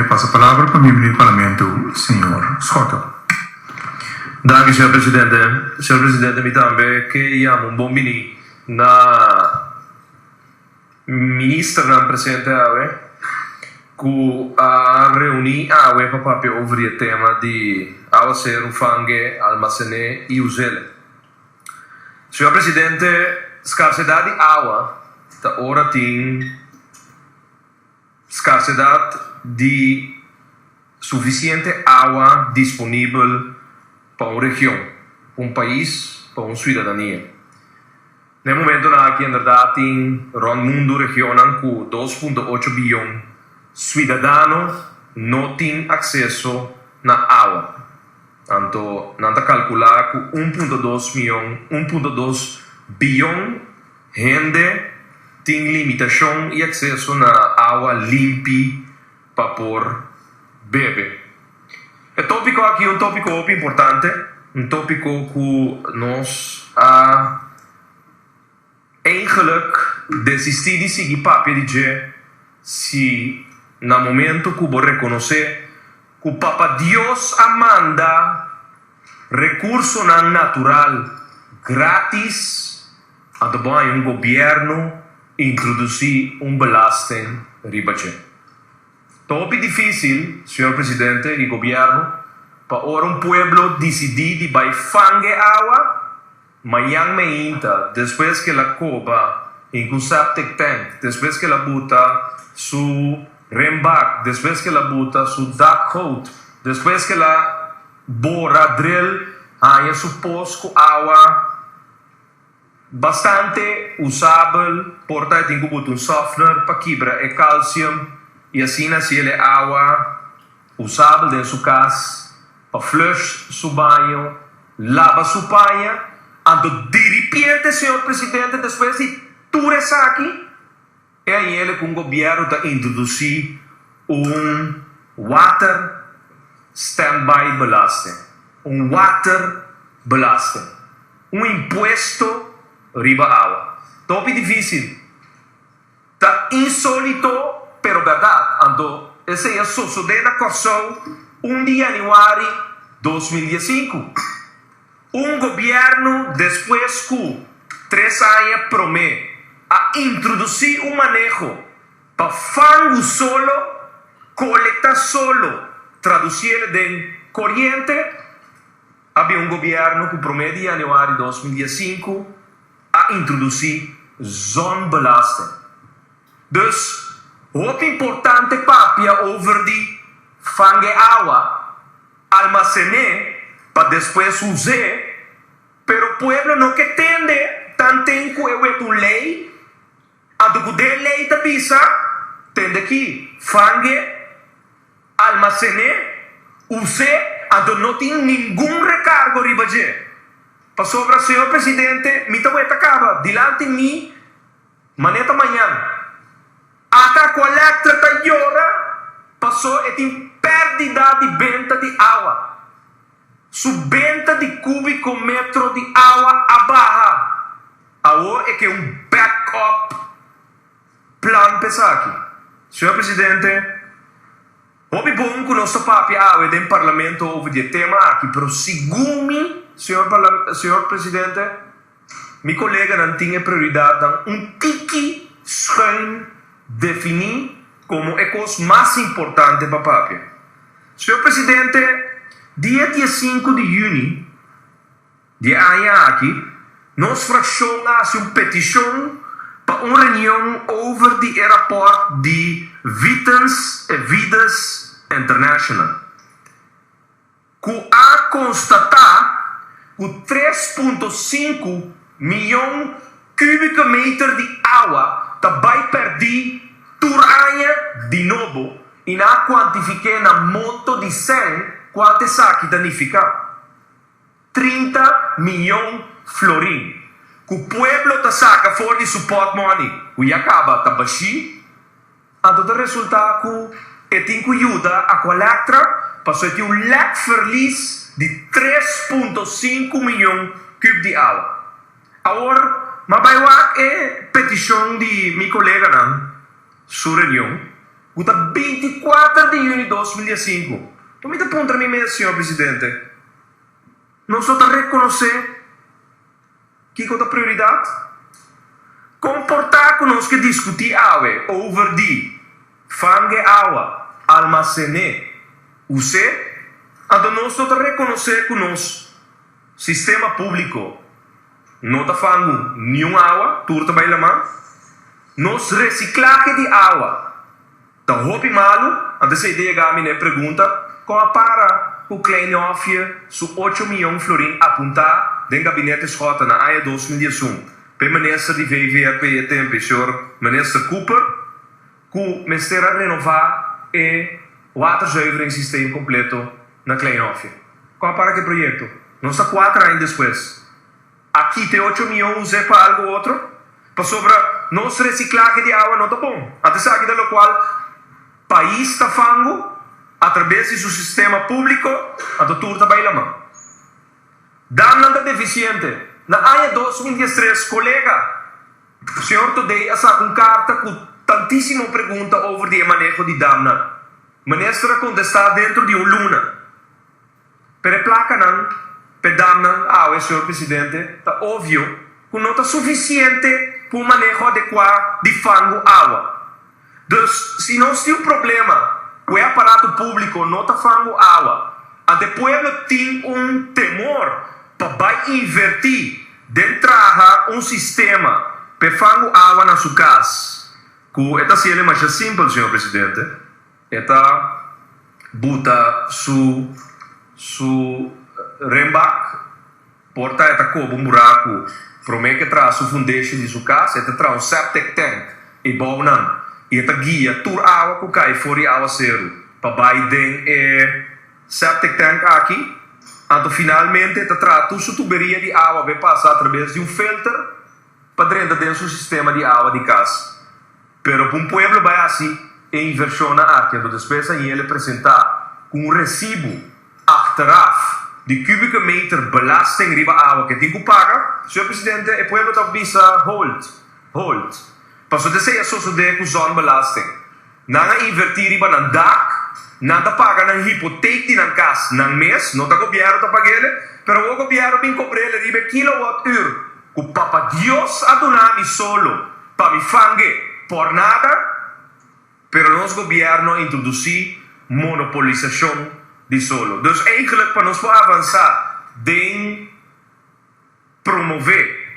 pasa palabra pa miembro di Parlamento, señor Schotte. Danki, señor presidente. Señor presidente, mi tambe ke yama un bon bini na ministernan presente awe ku a reuní awe pa papia over di e tema di awaseru, fangue, almasené i us'el. Señor presidente, skarsedat di awa ta ora tin skarsedat di sufisiente awa disponibel pa un region, pa un pais, pa un suidadania. Na e momentonan aki inderdat tin rònt mundu regionnan ku 2.8 biyon suidadano no tin akseso na awa. Anto nan ta kalkulá ku 1.2 miyon, 1.2 biyon hende tin limitashon i akseso na awa limpi pa por bebe. E tópiko aki un tópiko hopi importante, un tópiko ku nos a eigenlijk desistí di sigui papia di dje si na momento ku bo rekonosé ku Papa Dios a manda rekursonan natural grátis, anto bo haña un gobièrnu introdusí un belasting riba dje. Ta hopi difísil, señor presidente i gobièrnu, pa ora un pueblo disidí di bai fangue awa, mañan meinta, despues ku el a koba hinku un septic tank, despues ku el a buta su renbak, despues ku el a buta su dakgoot, despues ku el a bora drill, haña su pos ku awa bastante usabel, por ta e tin ku buta un softener pa kibra e calcium i asina hasiel e awa usabel den su kas pa flush su baño, laba su paña. Anto diripiente, señor presidente, despues di tur esaki, e hañ'el ku un gobièrnu ta introdusí un water standby belasting, un water belasting, un impuesto riba awa. Ta hopi difísil, ta insólito, pero bèrdat. Anto esei a sosodé na Kòrsou 1 di yanüari 2015. Un gobièrnu despues ku 3 aña promé a introdusí un maneho pa fangu solo, kolektá solo, tradusié den koriente, tabatin un gobièrnu ku promé di yanüari 2015 a introdusí zonbelasting. Dus, hopi importante papia over di fangue awa, almasené pa despues us'é, pero pueblo no ke tende, tanten ku e un lei, anto ku e lei ta bisa, tende aki, fangue, almasené, us'é, anto no tin ningun rekargo riba dje. Pasobra, señor presidente, mi ta kaba, dilanti mi, maneta mañan. Ata Aqualectra ta yora, pasó e tin pèrdida di benta di awa. Su benta di kubiko metro di awa a baha. Awor e ke un backup plan pa esaki. Señor presidente, hopi bon ku nos papia awe den parlamento over di tema aki, pero segun mi, señor presidente, mi koleganan tin e prioridatnan un tiki schuin definí komo e kos mas importante pa papia. Señor presidente, dia 5 di yüni di aña aki, nos frakshon a hasi un petishon pa un reunion over di rapport di Vitens Vides International, ku a konstatá ku 3.5 mion kubiko meter di awa ta bai pèrdí tur aña di nobo i nan a kuantifik'é na monto di 100 kuantu esaki ta nifiká. 30 mion florin. Ku pueblo ta saka for di su pòtmòni, ku ya kaba ta bashí, anto ta resultá ku e tin ku yuda Aqualectra, pasó e tin un lekverlies di 3.5 mion kub di awa. Awor, m'a bai wak e petishon di mi koleganan su reunion. Ku ta 24 di yüni 2005. Mi ta puntra mi mes, señor presidente, nos no ta rekonosé kiko ta prioridat? Kon por ta ku nos ke diskutí awe over di fanga awa, almasen'é, us'é, anto nos no ta rekonosé ku nos sistema públiko no ta fangu niun awa, tur ta bai laman? Nos resiklahe di awa ta hopi malu. Anto esei ta yega mi na e pregunta, kon a para ku Klein Hofje su 8 mion florin apuntá den gabinete Schotte na aña 2011 pa e minister di VVRP e tempu, señor minister Cooper, ku mester a renová e waterzuiveringssysteem kompleto na Klein Hofje? Kon a para ku e proyekto? Nos ta 4 aña despues. A kita e 8 mion, us'é pa algu otro? Pasobra nos resiklahe di awa no ta bon. Anto esaki ta lokual pais ta fangu atraves di su sistema públiko, anto tur ta bai laman. Damnan ta defisiente. Na aña 2013, kolega, señor Thodé a saka un karta ku tantísimo pregunta over di e maneho di damnan. Minister a kontestá dentro di un luna. Pero e plakanan p'e damnan awe, señor presidente, ta obvio ku no ta sufisiente pa un maneho adekuá di fangu awa. Dus, si nos tin un problema ku e aparato públiko no ta fangu awa, anto e pueblo tin un temor pa bai invertí den traha un sistema p'e fangu awa na su kas. Ku e ta hasié masha simpel, señor presidente. E ta buta su renbak, por ta e ta koba un buraku promé ku e traha su foundation di su kas, e ta traha un septic tank i bounan i e ta guia tur awa ku kai for di awaseru pa bai den e septic tank aki. Anto finalmente e ta traha tur su tuberia di awa bai pasa atraves di un filter pa drenta den su sistema di awa di kas. Pero pa un pueblo bai hasi e invershonnan aki, anto despues ei el presentá ku un resibu achteraf di kubieke meter belasting riba awa ku e tin ku paga, señor presidente, e pueblo ta bisa hold, hold. Pasobra esei a sosodé ku zonbelasting. Nan a invertí riba nan dak, nan ta paga nan hipotek di nan kas nan mes, no ta gobièrnu ta pag'é, pero e gobièrnu a bin kobr'é riba e kilowattuur ku Papa Dios a duna mi solo pa mi fang'é por nada, pero nos gobièrnu a introdusí monopolisashon di solo. Dus eigenlijk pa nos por avansá den promové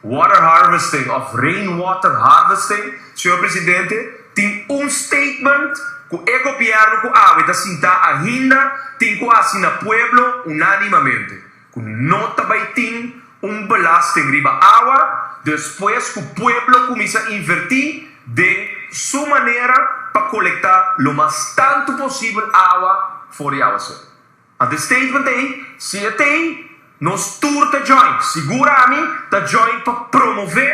water harvesting òf rainwater harvesting, señor presidente, tin un statement ku e gobièrnu ku awe ta sintá ainda tin ku hasi na pueblo unánimamente. Ku no ta bai tin un belasting riba awa despues ku pueblo kuminsá invertí den su manera pa kolektá lo mas tantu posibel awa for di awaseru. Anto e statement ei, si e t'ei, nos tur ta join. Sigur ami ta join pa promové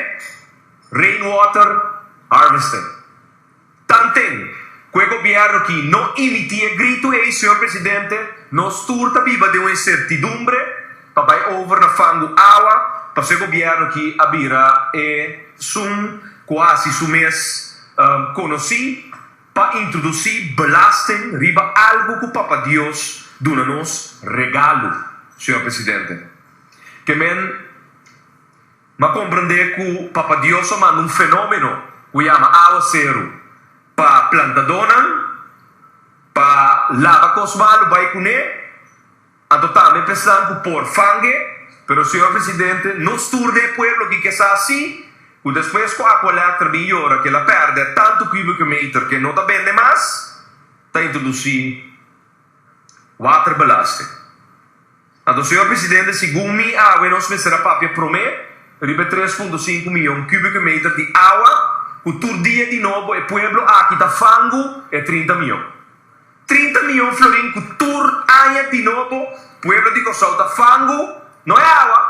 rainwater harvesting. Tanten ku e gobièrnu aki no emití e gritu ei, señor presidente, nos tur ta biba den un insertidumbre pa bai over na fangu awa, pasobra e gobièrnu aki a bira esun ku a hasi su mes konosí pa introdusí belasting riba algu ku Papa Dios duna nos regalo, señor presidente. Ke men m'a komprendé ku Papa Dios a manda un fenómeno ku yama awaseru pa plantadónan pa laba kos malu bai kuné, anto tambe pa esnan ku por fang'é. Pero, señor presidente, nos tur den e pueblo aki ke sa si ku despues ku Aqualectra bin yora ku el a pèrdè tantu kubieke meter ku e no ta bende mas, ta introdusí waterbelasting. Anto, señor presidente, segun mi awe nos mester a papia promé riba e 3,5 mion kubieke meter di awa ku tur dia di nobo e pueblo aki ta fangu e 30 mion. 30 mion florin ku tur aña di nobo pueblo di Kòrsou ta fangu, no e awa,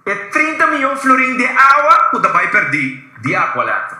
e 30 mion florin di awa ku ta bai pèrdí di Aqualectra.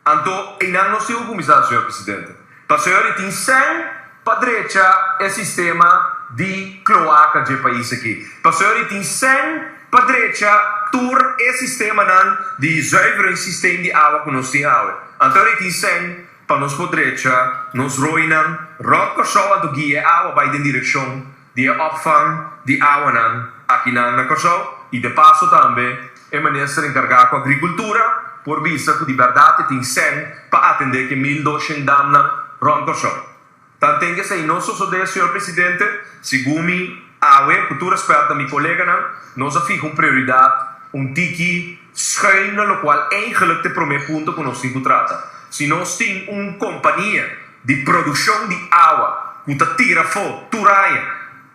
Anto, einan nos tin ku kuminsá, señor presidente. Pasobra tin sèn pa drecha e sistema di kloaka dje pais aki. Pasobra tin sèn pa drecha tur e sistemanan di zuiveringssysteem di awa ku nos tin awe. Anto tin sèn. pa nos por drecha nos roinan rònt Kòrsou anto guia e awa bai den direkshon di e opvang di awanan akinan na Kòrsou i de paso tambe e minister enkargá ku agrikultura por bisa ku di bèrdat e tin sèn pa atendé ku e 1200 damnan rònt Kòrsou. Tanten esei no sosodé, señor presidente, segun mi awe, ku tur rèspèt na mi koleganan, nos a fiha un prioridat un tiki schuin na lokual eigenlik ta e promé punto ku nos tin ku trata. Si nos tin un kompania di produkshon di awa ku ta tira afó tur aña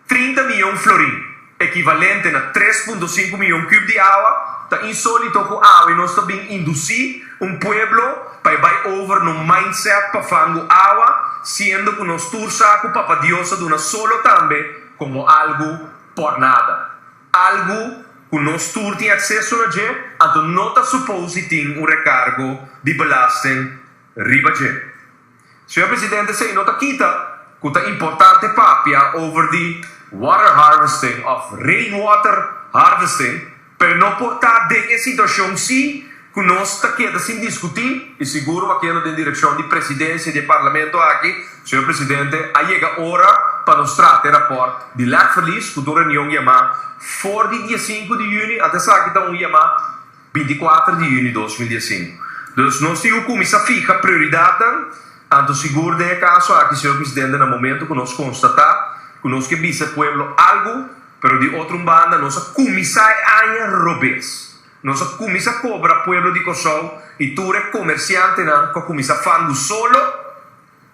30 miyon florin, ekivalente na 3.5 miyon kub di awa, ta insólito ku awe nos ta bin indusí un pueblo pa e bai over na un mindset pa fangu awa, siendo ku nos tur sa ku Papa Dios a duna solo tambe komo algu pòrnada, algu ku nos tur tin akseso na dje, anto no ta supos di tin un rekargo di belasting riba dje. Señor Presidente, esei no ta kita ku ta importante papia over di water harvesting of rainwater harvesting, pero no por ta den e situashon si ku nos ta keda sin diskutí i sigur wakiendo den direkshon di presidensia di e parlamento aki. Señor Presidente, a yega ora pa nos trata e rapòrt di lèkverlies ku ta un reunion yamá for di 15 di yüni, anto esaki ta un yamá 24 di yüni 2015. Dus nos tin ku kuminsá fiha prioridatnan, anto sigur den e kaso aki, señor Presidente, na momento ku nos konstatá ku nos ke bisa e pueblo algu, pero di otro un banda nos a kuminsá e aña robes. Nos a kuminsá kobra pueblo di Kòrsou i tur e komersiantenan ku a kuminsá fangu solo,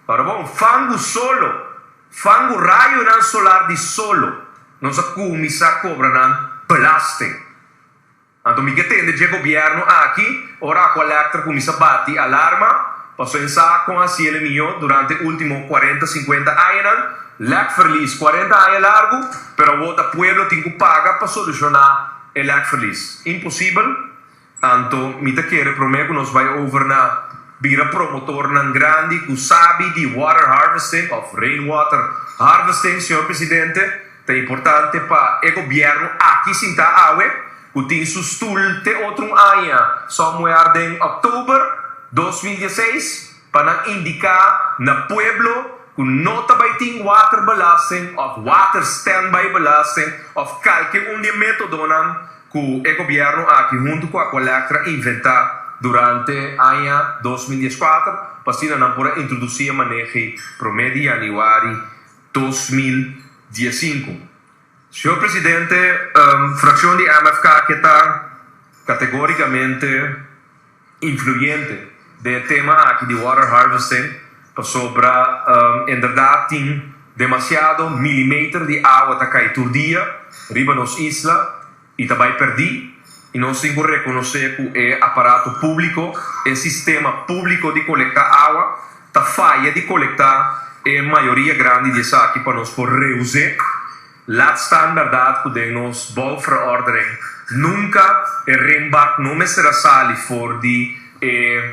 ora bon, fangu solo, fangu rayonan solar di solo, nos a kuminsá kobra nan belasting. Anto mi ke tende dje gobièrnu aki ora Aqualectra kuminsá bati alarma, pasobra en sa kon hasi el e mihó durante último 40, 50 añanan. Lèkverlies, 40 aña largu, pero awor ta pueblo tin ku paga pa solushoná e lèkverlies. Imposibel. Anto mi ta kere promé ku nos bai over na bira promotornan grandi ku sabi di water harvesting òf rainwater harvesting, señor presidente, ta importante pa e gobièrnu aki sintá awe ku tin su stul te otro un aña somewhere den òktober 2016 pa nan indiká na pueblo ku no ta bai tin waterbelasting òf water standby belasting òf kalke un di e métodonan ku e gobièrnu aki huntu ku Aqualectra inventá durante aña 2014 pa asina nan por a introdusí e manehi promé di yanüari 2015. Señor Presidente, frakshon di MFK ke ta kategórikamente influyente den e tema aki di water harvesting pasobra inderdat tin demasiado milimeter di awa ta kai tur dia riba nos isla i ta bai pèrdí i nos tin ku rekonosé ku e aparato públiko, e sistema públiko di kolektá awa ta faya di kolektá e mayoria grandi di esaki pa nos por reus'é. Laat staan bèrdat ku den nos bouwverordening nunka e renbak no mester a sali for di e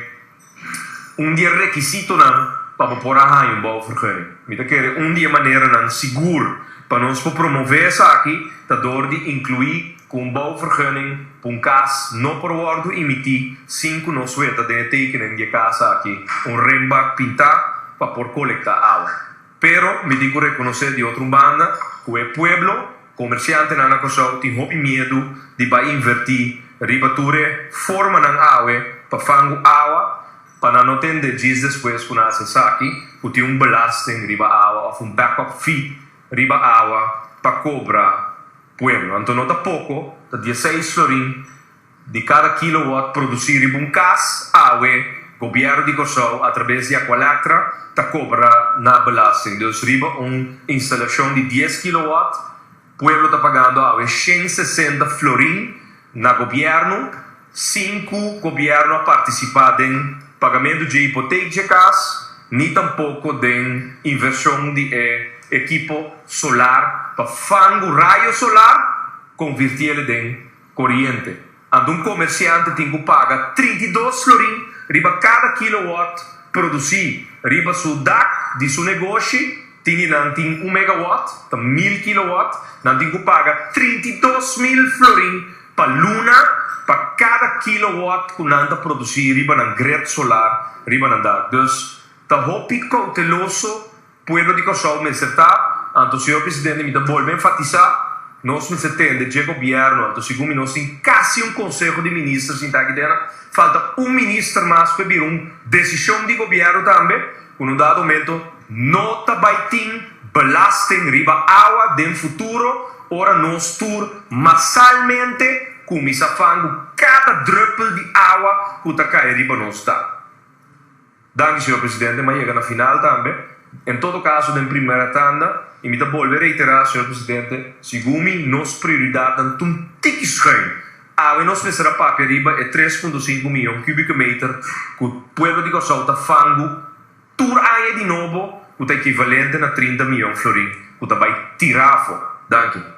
un di e rekisitonan pa bo por a haña un bouwvergunning. Mi ta kere un di e maneranan sigur pa nos por promové esaki ta dor di inkluí ku un bouwvergunning pa un kas no por wòrdu imití sin ku nos weta den e tekening di e kas aki un renbak pintá pa por kolektá awa. Pero mi tin ku rekonosé di otro un banda ku e pueblo, komersiantenan na Kòrsou tin hopi miedu di bai invertí riba tur e formanan awe pa fangu awa pa nan no tende djis despues ku nan hasi esaki ku tin un belasting riba awa òf un backup fee riba awa pa kobra pueblo. Anto no ta poko, ta 16 florin di kada kilowatt produsí riba un kas, awe Gobièrnu di Kòrsou atrabes di Aqualectra ta kobra na belasting. Dus riba un instalashon di 10 kilowatt, pueblo ta pagando awe 160 florin na gobièrnu, sin ku gobièrnu a partisipá den pagamentu dje hipotek dje kas, ni tampoko den invershon di e ekipo solar pa fangu rayo solar konvirtiel den koriente. Anto un komersiante tin ku paga 32 florin riba kada kilowatt produsí riba su dak di su negoshi. Tin di nan tin un megawatt, ta 1000 kilowatt, nan tin ku paga 32,000 florin pa luna pa kada kilowatt ku nan ta produsí riba nan grid solar riba nan dak. Dus. Ta hopi kouteloso pueblo di Kòrsou mester ta. Anto, señor presidente, mi ta bolbe enfatisá, nos mester tende dje gobièrnu. Anto, segun mi nos tin kasi un konseho di minister sintá aki den. Falta un minister mas pa e bira un desishon di gobièrnu tambe, ku na un dado momento no ta bai tin belasting riba awa den futuro ora nos tur masalmente kuminsá fangu kada drùpel di awa ku ta kai riba nos dak. Danki, señor presidente. Mi a yega na final tambe. En todo caso den primera tanda y mi ta bolbe reitera, señor presidente, segun mi nos prioridadnan ta un tiki schuin. Awe nos mester a papia riba e 3.5 miyon kubieke meter ku pueblo di Kòrsou ta fangu tur aña di nobo ku ta ekivalente na 30 miyon florin ku ta bai tira afo. Danki.